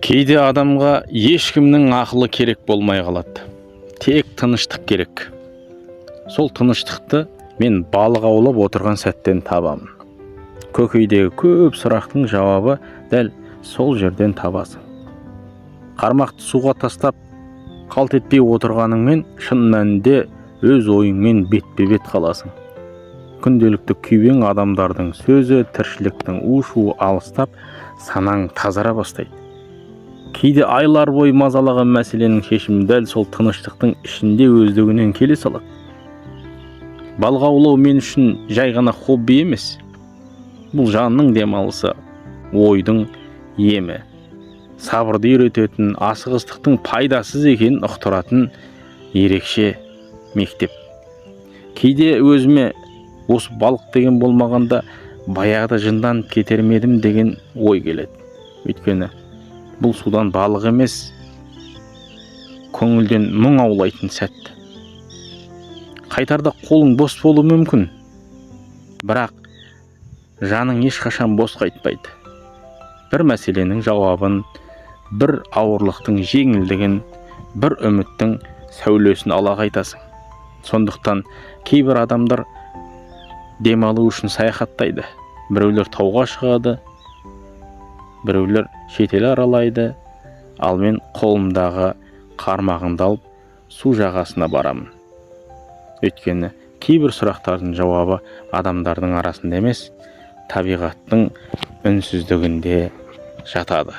Кейде адамға ешкімнің ақылы керек болмай қалады, тек тыныштық керек. Сол тыныштықты мен балық аулап отырған сәттен табамын. Көкейдегі көп сұрақтың жауабы дәл сол жерден табасың. Қармақты суға тастап, қалт етпей отырғаныңмен, шын мәнінде өз ойыңмен бетпе-бет қаласың. Күнделікті күйбең адамдардың сөзі, тіршіліктің у-шуы алыстап, санаң тазара бастайды. Кейде айлар бойы мазалаған мәселенің шешімі дәл сол тыныштықтың ішінде өздігінен келе салады. Балық аулау мен үшін жай ғана хобби емес, бұл жанның демалысы, ойдың емі, сабырды үйрететін, асығыстықтың пайдасыз екенін ұқтыратын ерекше мектеп. Кейде өзіме осы балық деген болмағанда, баяғыда жынданып кетер ме едім деген ой келеді. Өйткені бұл судан балық емес, көңілден мұң аулайтын сәт. Қайтарда қолың бос болуы мүмкін, бірақ жаның ешқашан бос қайтпайды. Бір мәселенің жауабын, бір ауырлықтың жеңілдігін, бір үміттің сәулесін ала қайтасың. Сондықтан кейбір адамдар демалу үшін саяхаттайды, біреулер тауға шығады, біреулер шетел аралайды, ал мен қолымдағы қармағымды алып, су жағасына барамын. Өйткені кейбір сұрақтардың жауабы адамдардың арасында емес, табиғаттың үнсіздігінде жатады.